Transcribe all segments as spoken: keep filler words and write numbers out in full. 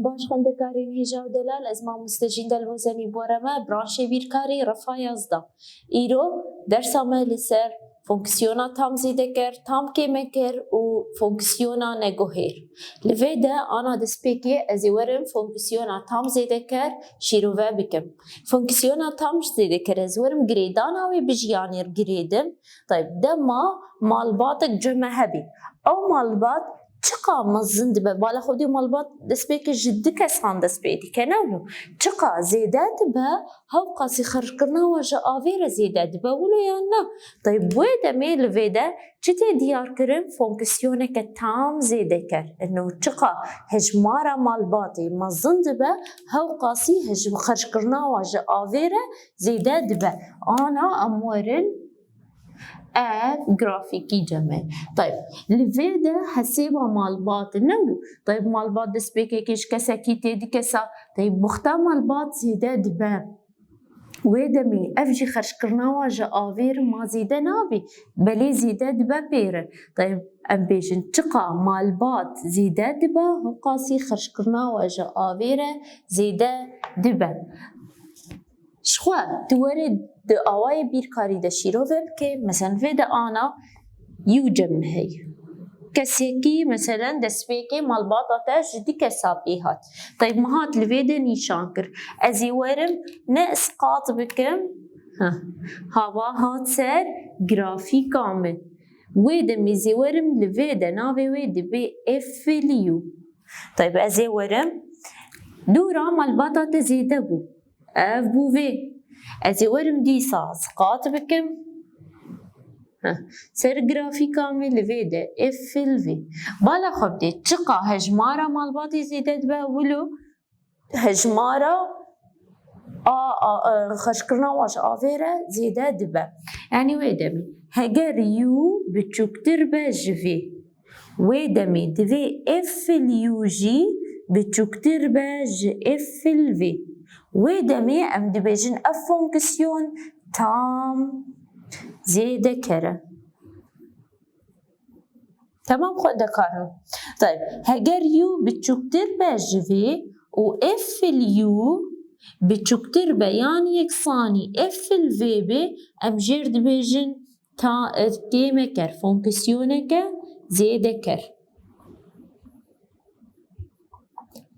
Baş xwendekarên hêja û delal, ez mamoste Jîndel Bozenî boreme branşê bîrkarî refa yazda. Îro dersa me li ser fonksiyona tam zêdeker, tam kêmeker û fonksiyona neguhêr. Li vê de ana destpêkê ez ê werim fonksiyona tam zêdeker şîrove bikim. Fonksiyona tam zêdeker ez werim girêdana wê bi jiyanê girêdim. Tayb, dema malbatek cem me hebî. Ew malbat çiqa mezin dibe? Bala xwe dê malbat destpêkê ji du kesan dest pê dike, ne wilo? Çiqa zêde dibe, hewqasî xerckirina we ji avê re zêde dibe, wilo yan na? Tayb, wê demê li vê de çi tê diyar kirin? Fonksiyoneke tam zêdeker. Eno çiqa hejmara malbatê mezin dibe, hewqasî hej-, xerckirina we ji avê re zêde dibe. Ana em werin ev grafîkî cem me. Tayb, li vê de hesêba malbat ne wilo? Tayb, malbat destpêkekê ji kesekî tê dikesa. Tayb, buxta malbat zêde dibe. Wê demê ev jî xerckirina wa ji avê re ma zêde nabî, belê zêde dibe pê re. Tayb, em bêjin çiqa malbat zêde dibe, hewqasî xerckirina wa ji avê re zêde dibe. Ji xwe tu were di awayê bîrkarî de şîrove bike, meselen vê de ana yû cem heye. Kesekî, meselen, destpêkê malbata te ji du kesa pê hat. Tayb, min hat li vê de nîşan kir. Ez ê werim ne isqat bikim. Heh. Hava hat ser grafîka min. Wê demê zê werim li vê de navê wê dibe F L U. Tayb, ez ê werim. Dûra malbata te zêde bû. Ev bû vê. Ez ê werim dîsa isqat bikim. Heh. Ser grafîka me li vê de F L V. Bala xwe bidê, çiqa hejmara malbatê zêde dibe, wilo hejmara a, a, a, xerckirina wa ji avê re zêde dibe. Yanî wê demê, heger U biçûktir be ji vê, wê demê divê F L U jî biçûktir be ji F L V. Wê demê em dibêjin ev fonksiyon tam zêdeker e. Temam xwendekarno. Tayb, heger U biçûktir be ji vê û F L U biçûktir be yan yeksanî F L V be, em jêr dibêjin ta, e, kêmeker, fonksiyoneke zêdeker.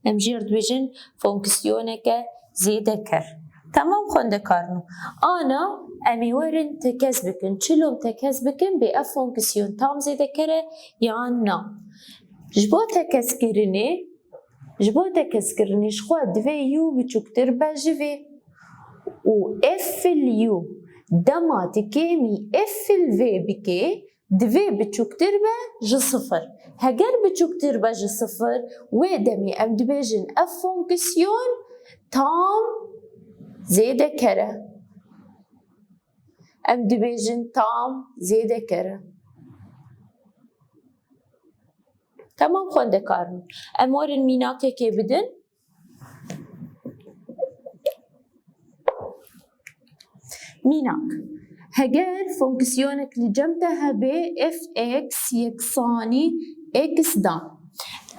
Em jêr dibêjin fonksiyoneke zêdeker. Temam xwendekarno. Ana em ê werin tekez bikin. Çilo em tekez bikin bê ev fonksiyon tam zêdeker e yan na? Ji bo tekez kirinê, ji bo tekez kirinê ji xwe divê U biçûktir be ji vê. Û F L U dema tu kêmî F L V bikê, divê biçûktir be ji sifir. Heger biçûktir be ji sifir, wê demê em dibêjin ev fonksiyon tam zêdeker e. Em dibêjin tam zêdeker e. Temam xwendekarno. Em werin mînakekê bidin. Mînak. Heger fonksiyonek li cem te hebe f x yeksanî x da.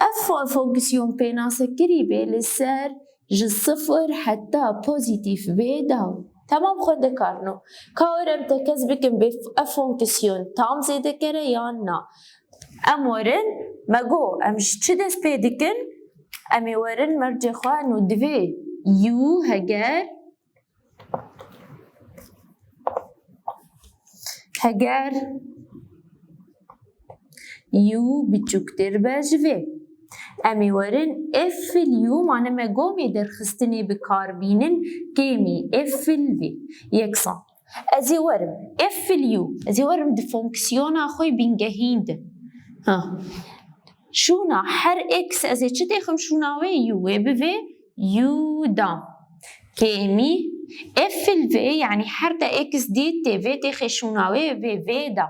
Ev fo-, fonksiyon pênasekirî be li ser ji sifir heta pozîtîf vê da. Temam xwendekarno. Ka werin em tekez bikin bê f-, ev fonksiyon tam zêdeker e yan na? Em werin, me got, em ji çi dest pê dikin? Em ê werin mercê xwe, eno divê U heger, heger U biçûktir be ji vê. Em ê werin F L U, mane me got em ê derxistinê bi kar bînin, kêmî F L V. Yeksan. Ez ê werim F L U, ez ê werim di fonksiyona xwe bingehîn de. Ha. Şûna her x, ez ê çi têxim şûna wê? U, wê bivê U dam. Kêmî F L V, yanî her te x dît tê vê têxê şûna wê, vê vê da.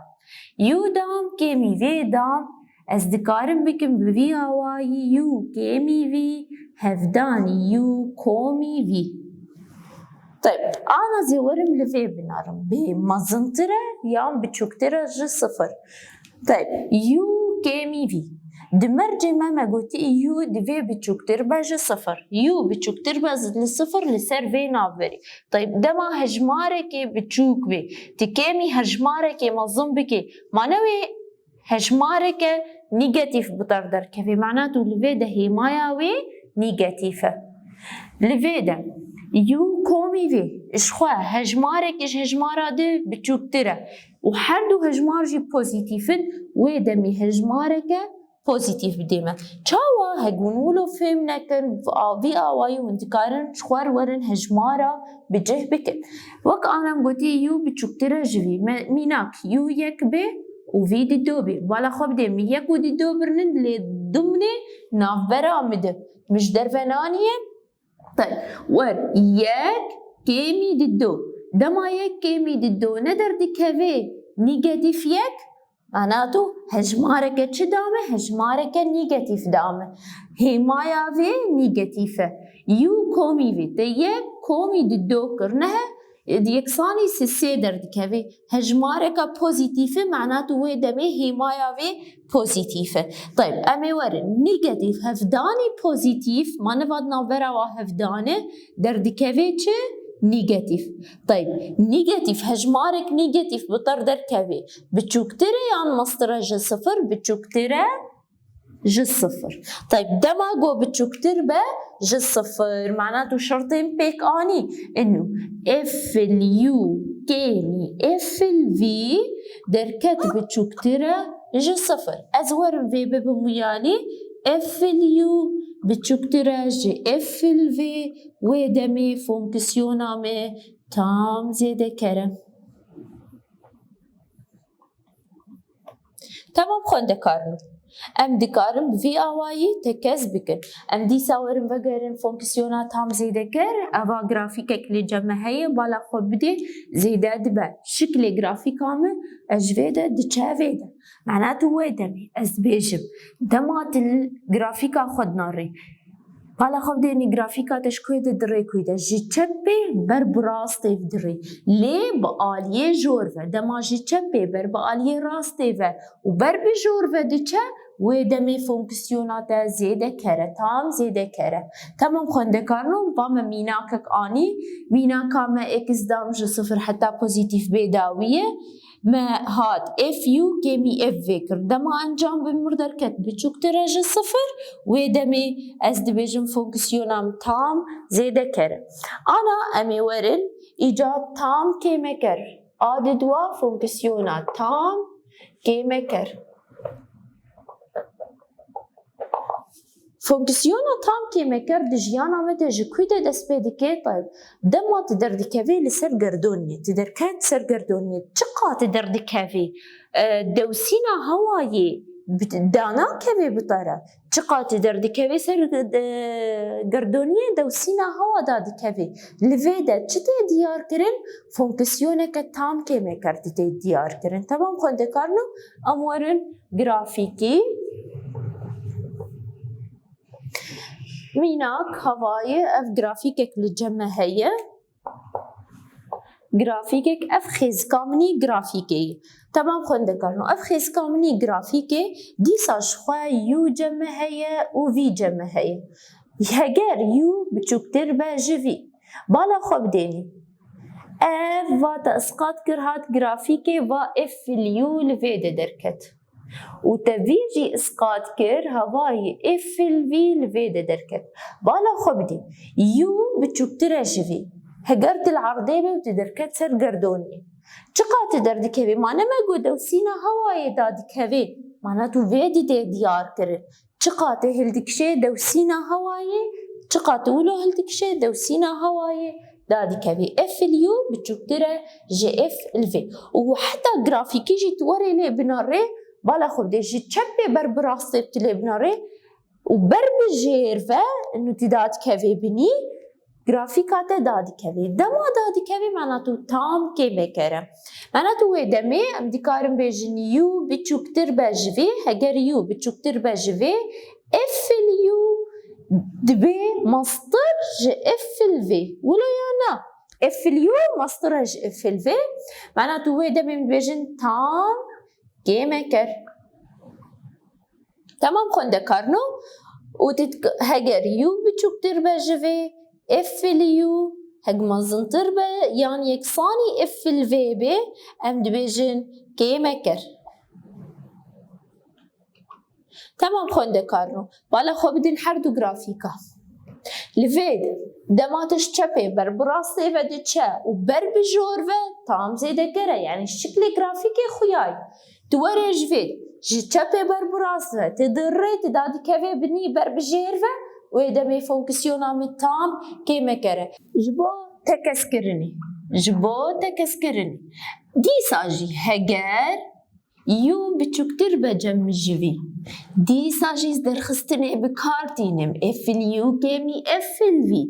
U dam kêmî vê dam. Ez dikarim bikim bi vî awayî U kêmî vî, hevdanî U komî vî. Tayb, ana zê werim li vê binarim. Bê mezintir e yan biçûktir e ji sifir? Tayb, U kêmî vî. Di mercê me me gotî u divê biçûktir be ji sifir. U biçûktir be li sifir li ser vê navberê. Tayb, dema hejmarekê biçûk bê, tu kêmî hejmarekê mezin bikê, ma ne wê hejmareke negatîf bi te derkevê. Mana tu li vê de hêmaya wê negatîf e. Li vê de u komî vê, ji xwe hejmarekê ji hejmara di biçûktir e û her du hejmar jî pozîtîf in, wê demê hejmareke pozîtîf bidê me. Çawa? Hegûn wilo fêm nekin, vî awayî hûn dikarin ji xwe re werin hejmara bi cih bikin. Wek ana em gotî u biçûktir e ji vî. Me, mînak u yek bê û vî di do bê. Bala xwe bidê, min yek û di do birinin lê dimnê navbera min di. Min ji derve naniye. Tayb, wer yek kêmî di do. Dema yek kêmî di do ne derdikeve negatîf yek, mana tu hejmareke çi dame? Hejmareke negatîf dame. Hêmaya vê negatîf e. U komî vê te yek komî di do kir. Ne he, yeksanî sê sê derdikeve. Hejmareke pozîtîf e, mana tu wê demê hêmaya vê pozîtîf e. Tayb, em ê werin. Negatîf hevdanî pozîtîf, ma niva di navbera wa hevdan e, derdikeve çi? Negatîf. Tayb, negatîf, hejmarek negatîf bi te derkeve. Biçûktir e yan mestir e ji sifir? Biçûktir e ji sifir. Tayb, dema go biçûktir be ji sifir, mana tu şertên pêk anî. Inu, efil u kêmî efil vî derket biçûktir e ji sifir. Ez werim vê bibim wiyalî, efil u biçûktir e ji efil vê, wê demê fonksiyona me tam zêdeker e. Tamam xwendekarin. Em dikarin bi vî awayî tekez bikin. Em dîsa werin vegerin fonksiyona tam zêdeker. Eva grafîkek li cem me heye, bala xwe bidê zêde dibe. Şiklê grafîka min ez ji vê de diçe vê de. Mena tu wê demê ez dibêjim. Dema tu li grafîka xwe dinarî. Bala xwe bidê, nî grafîka te ji kuê de dirê kuy de? Ji çepê ber bi rastê dirê. Lê bi aliyê jor ve. Dema ji çepê ber bi aliyê rastê ve û ber bi jor ve diçe, wê demê fonksiyona te zêdeker e, tam zêdeker e. Tamam xwendekarin, va me mînakek anî. Mînaka me x dam ji sifir heta pozîtîf bê dawî ye. Me hat f u kêmî f v kir. Dema encam bi mir derket biçûktir e ji sifir, wê demê ez dibêjim fonksiyona min tam zêdeker e. Ana em ê werin îca tam kêmeker. A di dua fonksiyona tam kêmeker. Fonksiyona tam kêmeker di jiyana me de ji kuy de dest pê dike? Tayb, dema tu derdikevê li ser gerdoniyê, tu derket ser gerdoniyê, çiqa tu derdikevê, e, dewsîna hewayê bi-, danakevê bi te re. Çiqa tu derdikevê ser, e, gerdoniyê, dewsîna hewa dadikevê. Li vê de çi tê diyar kirin? Fonksiyoneke tam kêmeker tê diyar kirin. Tamam xwendekarin, em werin grafîkî. Mînak, hevayê, ev grafîkek li cem me heye. Grafîkek, ev xêzika min î grafîkê ye. Temam xwendekarin, ev xêzika min î grafîkê, dîsa ji xwe u cem me heye û vî cem me heye. Heger u biçûktir be ji vî, bala xwe bidênî. Ev va te isqat kir, hat grafîkê, va f fil u li vê de derket. Û te vî jî isqat kir, hevayî f fil vî li vê de derket. Bala xwe bidî. U biçûktir e ji vî. Heger tu li erdê be û tu derket ser gerdoniyê. Çiqa tu derdikevî? Ma ne me got dewsîna hewayê dadikevê. Mana tu vê didê diyar kirin. Çiqa tu hildikişê dewsîna hewayê, çiqa tu wilo hildikişê dewsîna hewayê dadikevî. F fil u biçûktir e ji f fil vê. Û heta grafîkî jî tu werê lê binarê, bala xwe bidê, ji çepê ber bi rastê tu lê binarê û ber bi jêr ve nû tu dadikevê binî, grafîka te dadikevê. Dema dadikevê, mana tu tam kêmeker e. Mana tu wê demê em dikarin bêjin u biçûktir be ji vê, heger u biçûktir be ji vê, f fil u dibe mestir ji f fil vê. Wilo ya na? F fil u mestir e ji f fil vê. Mana tu wê demê em dibêjin tam kêmeker. Temam xwendekarno, û tu dik-, heger u biçûktir be ji vê, f li u heg mezintir be yan yeksanî f li vê bê, em dibêjin kêmekir. Temam xwendekarno, bala xwe bidin her du grafîka. Li vê de, dema tu ji çepê ber bi rastê ve diçe û ber bi jor ve tam zêdeker e, yanî şiklê grafîkê xuya ye. Tu were ji vê, ji çepê ber bi rast ve, tu di rê, tu dadikeve binî ber bi jêr ve, wê demê fonksiyona min tam kêmekir e. Ji bo tekez kirinê, ji bo tekez kirinê. Dîsa jî heger u biçûktir be cem ji vî, dîsa jî ez derxistinê bi kar tînim, f li u kêmî f li vî,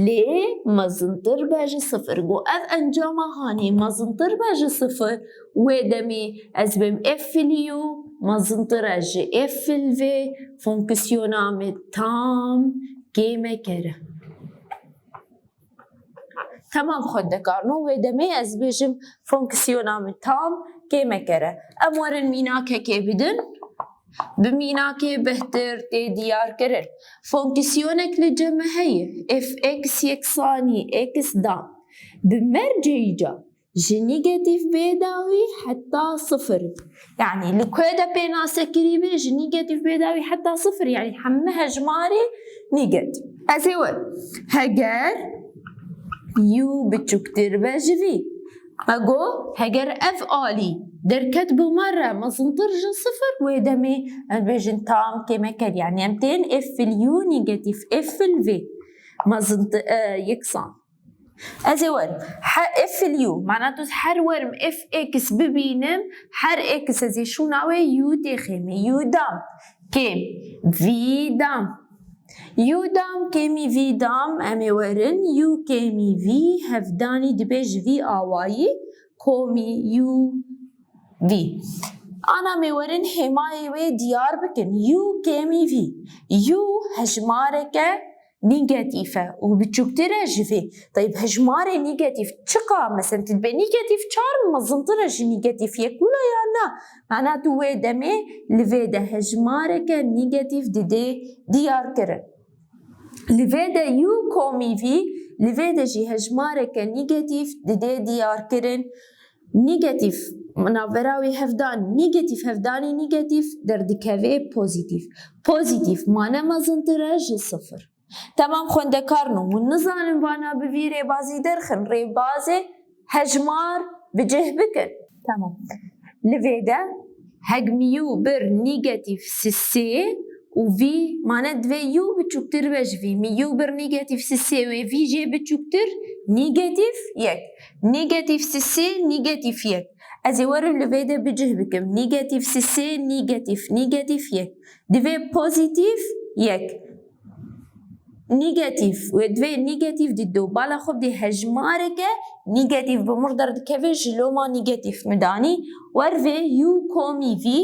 lê mezintir be ji sifir. Got ev encama hanê mezintir be ji sifir, wê demê ez bêm f li u mezintir e ji f li vê, fonksiyona me tam kêmekir e. Temam xwendekarno, wê demê ez bêjim fonksiyona min tam kêmekir e. Em werin mînakekê bidin. Bi mînakê bihtir tê diyar kirin. Fonksiyonek li cem me heye. F x yeksanî x dam. Bi mercê îca ji nîgetîf bê dawî heta sifir. Yanî li ku de pênase kirî bê, ji nîgetîf bê dawî heta sifir, yanî hemû hejmarê nîgetîf. Ez ê werim. Heger u biçûktir be ji vî. Me got, heger ev alî derket bi me re mezintir ji sifir, wê demê em bêjin tam kêmekir. Yanî em tên f li u nîgetîf f li vê mezintir, e, yeksan. Ez ê werim. He, f li u. Mana tu her werim f x bibînim, her x ez ê şûna wê u têxêmê. U dam. Kêm. Vî dam. U dam kêmî vî dam. Em ê werin. U kêmî vî hevdanî dibe ji vî awayî komî u vî. Ana em ê werin hêmayê wê diyar bikin. U kêmî vî. U hejmareke nîgetîf e û biçûktir e ji vê. Teyb hejmarê nîgetîf çiqa? Meselen, tu dibê nîgetîf çar mezintir e ji nîgetîf yek, wilo ya na? Mana tu wê demê li vê de hejmareke nîgetîf didê diyar kirin. Li vê de u komî vî, li vê de jî hejmareke nîgetîf didê diyar kirin. Nîgetîf, navbera wê hevdan, nîgetîf hevdanî nîgetîf derdikeve pozîtîf. Pozîtîf mane mezintir e ji sifir. Temam xwendekarno, hûn nizanin vana bi vî rêbazî derxin, rêbazê hejmar bi cih bikin. Temam. Li vê de heg mi u bir nîgetîf sisê û vî mane divê u biçûktir be ji vî. Mi u bir nîgetîf sisê wê vî jê biçûktir nîgetîf yek. Nîgetîf sisê nîgetîf yek. Ez ê werim li vê de bi cih bikim. Nîgetîf sisê, nîgetîf, nîgetîf yek. Divê pozîtîf yek. Nîgetîf, wê divê nîgetîf dido. Bala xwe bidê hejmareke nîgetîf bi mir derdikeve ji loma nîgetîf midanî. Wer vê u komî vî,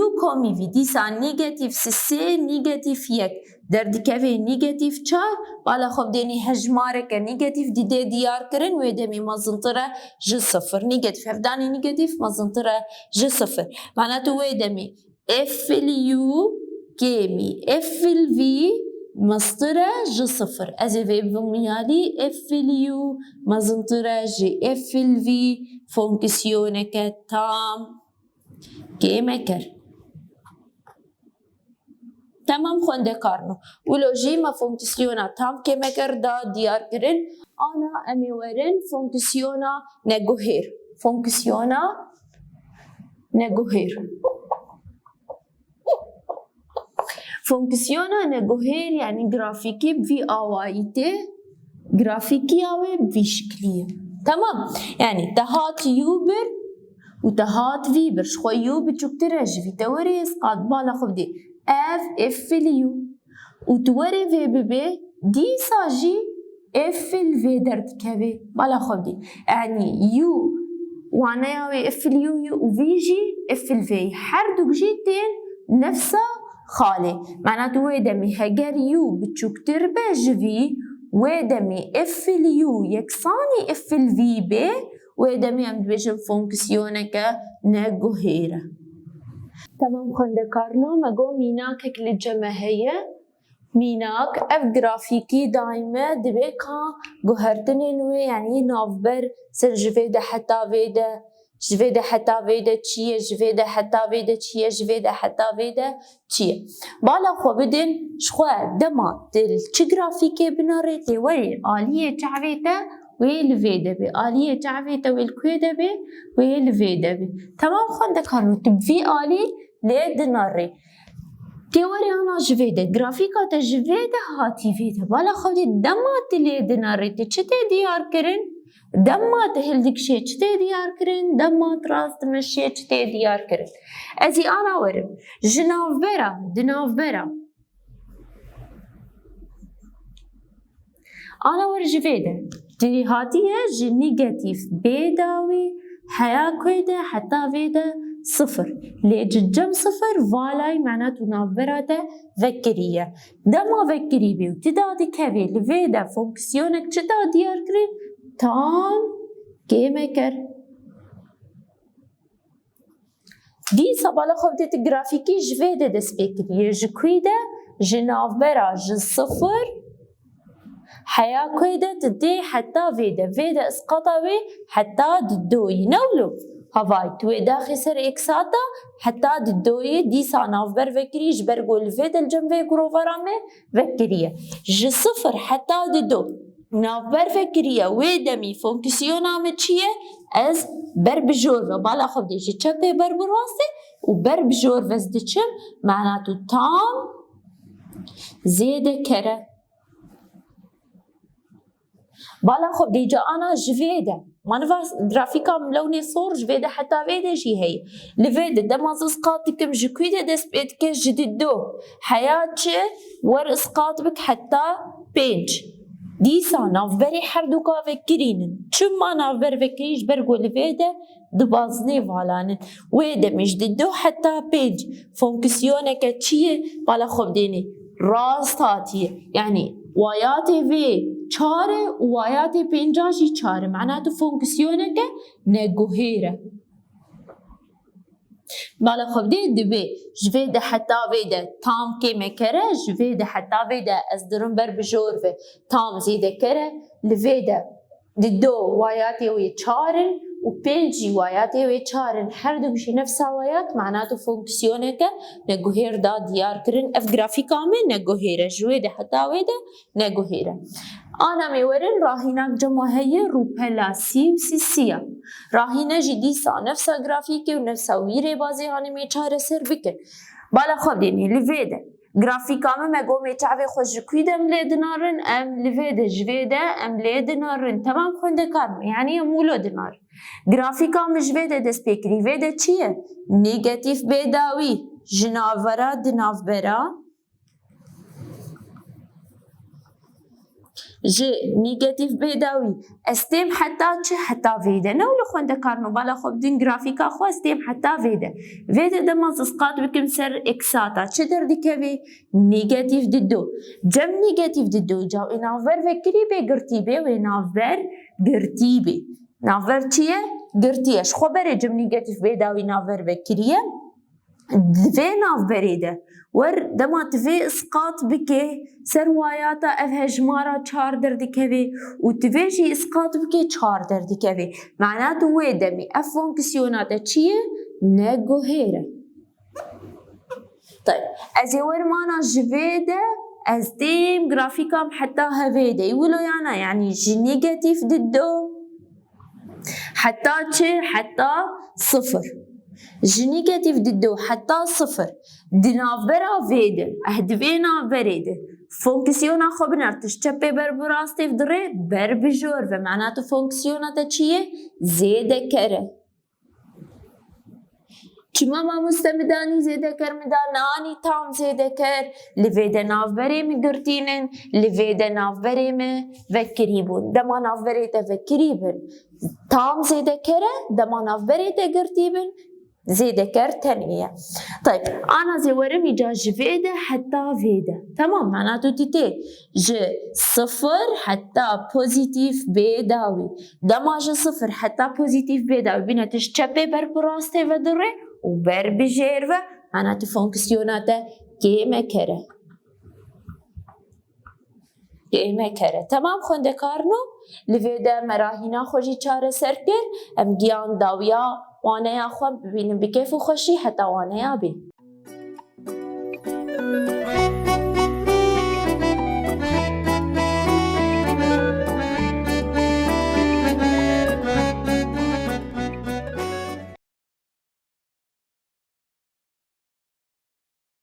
u komî vî. Dîsa nîgetîf sisê, nîgetîf yek. Derdikeve nîgetîf çar, bala xwe bidênî hejmareke nîgetîf didê diyar kirin, wê demê mezintir e ji sifir. Nîgetîf hevdanî nîgetîf mezintir e ji sifir. Mana tu wê demê f li u kêmî f li vî mestir e ji sifir. Ez ê vê bibim ya lî f li u mezintir e ji f li vî fonksiyoneke tam kêmekir. Temam xwendekarno. Wilo jî me fonksiyona tam kêmekir da diyar kirin. Ana em ê werin fonksiyona neguhêr. Fonksiyona neguhêr. Fonksiyona neguhêr, yanî grafîkî bi vî awayî tê, grafîkiya wê bi vî şiklî ye. Temam. Yanî te hat u bir û te hat vî bir. Ji xwe u biçûktir e ji vî. Te werê ez qat bala xwe bidî. Ev f li u. Û tu werê vê bibê, dîsa jî f li vê derdikeve. Bala xwe bidî. Yanî u waneya wê f li u ye û vî jî f li vê ye. Her duk jî tên nefsa xalê. Mana tu wê demê heger u biçûktir be ji vî, wê demê f li u yeksanî f li vî bê, wê demê em dibêjin fonksiyoneke neguhêr e. Temam xwendekarno, me got mînakek li cem me heye. Mînak, ev grafîkî daîme divê ka guhertinên wê, yanî navber ser ji vê de heta vê de, ji vê de heta vê de çi ye, ji vê de heta vê de çi ye, ji vê de heta vê de çi ye. Bala xwe bidin, ji xwe dema tu li çi grafîkê binarê, tê werê aliyê çavê te wê li vê de be. Aliyê çavê te wê li ku de be? Wê li vê de be. Temam xwendekarno, tu bi vî alî lê dinarê. Tê werê ana ji vê de, grafîka te ji vê de hatî vê de. Bala xwe dê dema tu lê dinarê, tu çi tê diyar kirin? Dema tu hildikişê çi tê diyar kirin? Dema tu rast dimeşiyê çi tê diyar kirin? Ez ê ana werim. Ji navbera, di navbera. Ana wer ji vê de. Cihatiye ji negatîf bê dawî heya ku de heta vê de sifir. Lê ji cem sifir valayî mena tu navbera te vekiriye. Dema vekirî bê û tu dadikevê li vê de fonksiyonek çi da diyar kirin? Tam kêmeker. Dîsa bala xwe bidê tu grafîkî ji vê de dest pê kiriye. Ji ku de? Ji navbera ji sifir heya ku de tu dê heta vê de. Vê de isqata wê heta di doyî. Ne wilo? Havay, tu wê daxî ser eksata heta di doyî, dîsa navber vekirî, ji ber ku li vê de li cem vê girovara me vekiriye. Ji sifir heta di do. Navber vekiriye, wê demî fonksiyona min çi ye? Ez ber bi jor ve, bala xwe bidê ji çepê ber bi rastê û ber bi jor ve ez diçim, mena tu tam zêde kere. Bala xwe bidê ca ana ji vê de. Mani va grafîka min lewnê sor ji vê de heta vê de jî heye. Li vê de dema ez isqat dikim ji ku de dest pê dike? Ji di do. Heya çi? Wer isqat bik heta pênc. Dîsa navberê herduka vekirînin. Çima navber vekirî? Ji ber ku li vê de di baznê valanin. Wê demê ji di do heta pênc fonksiyoneke çi ye? Bala xwe bidênê. Rast hatiye. Yanî wayatê vê çar e û wayatê pênca jî çar e. Mena tu fonksiyoneke neguhêr e. Bala xwe bidê divê ji vê de heta vê de tam kêmeker e, ji vê de heta vê de ez dirim ber bi jor ve tam zêdeker e, li vê de di do wayatê wê çar in û pênc jî wayatê wê çar in. Her du jî nefsa wayat, mena tu fonksiyoneke neguhêr da diyar kirin. Ev grafîka me neguhêr e, ji wê de heta wê de neguhêre. Ana me werin rahînak cema heye rûpela sî û sîsiya. Rahîne jî dîsa nefsa grafîkê û nefsa wî rêbazê hanê me çareser bikin. Bala xwe bidênê li vê de. Grafîka me, me got me çavê xwe ji ku de em lê dinarin, em li vê de, ji vê de em lê dinarin. Temam xwendekar me, yanî em wilo dinarin. Grafîka min ji vê de dest pê kirî. Vê de çi ye? Negatîf bêdawî. Ji navbera di navbera. Ji negatîf bêdawî ez têm heta çi? Heta vê de. Ne wilo xwendekarno, bala xwe bidin grafîka xwe, ez têm heta vê de. Vê de dema ez isqat bikim ser eksata, çi derdikeve? Negatîf di do. Cem negatîf di do. Ca wê navber vekirî bê girtî bê, wê navber girtî bê. Navber çi ye? Girtî ye. Ji xwe berê cem negatîf bêdawî navber vekiriye. Di vê navberê de wer dema tu vê isqat bike ser wayata, ev hejmara çar derdikeve û tu vê jî isqat bike, çar derdikeve. Mena tu wê demê ev fonksiyona te çi ye? Neguhêr e. Tayb. Ez ê werim ana ji vê de, ez têm grafîka min heta hevê de. Wilo yana, yanî ji negatîf di do heta çi? Heta sifir. Ji negatîf di do heta sifir. Di navbera vê de, eh, di vê navberê de fonksiyona xwe biner, tu ji çepê ber bi rastê ve dirê, ber bi jor ve. Mena tu fonksiyona te çi ye? Zêdeker e. Çima mamoste min danî zêdeker, min da nanî tam zêdeker? Li vê de navberê min girtînin, li vê de navberê min vekirî bûn. Dema navberê te vekirî bin, tam zêdeker e, dema navberê te girtî bin, zêdeker tenê ye. Tayb, ana zê werim îca ji vê de heta vê de. Temam, mena tu titê ji sifir heta pozîtîf bê dawî. Dema ji sifir heta pozîtîf bê dawî bîne, tu ji çepê ber bi rastê ve dirê û ber bi jêr ve Mana tu fonksiyona te kê me kere. Kê me kere. Temam xwendekarno, li vê de me rahîna xwe jî çareser kir. Em giyan dawiya waneya xwe bibînin bi kêf û xweşî heta waneya bî.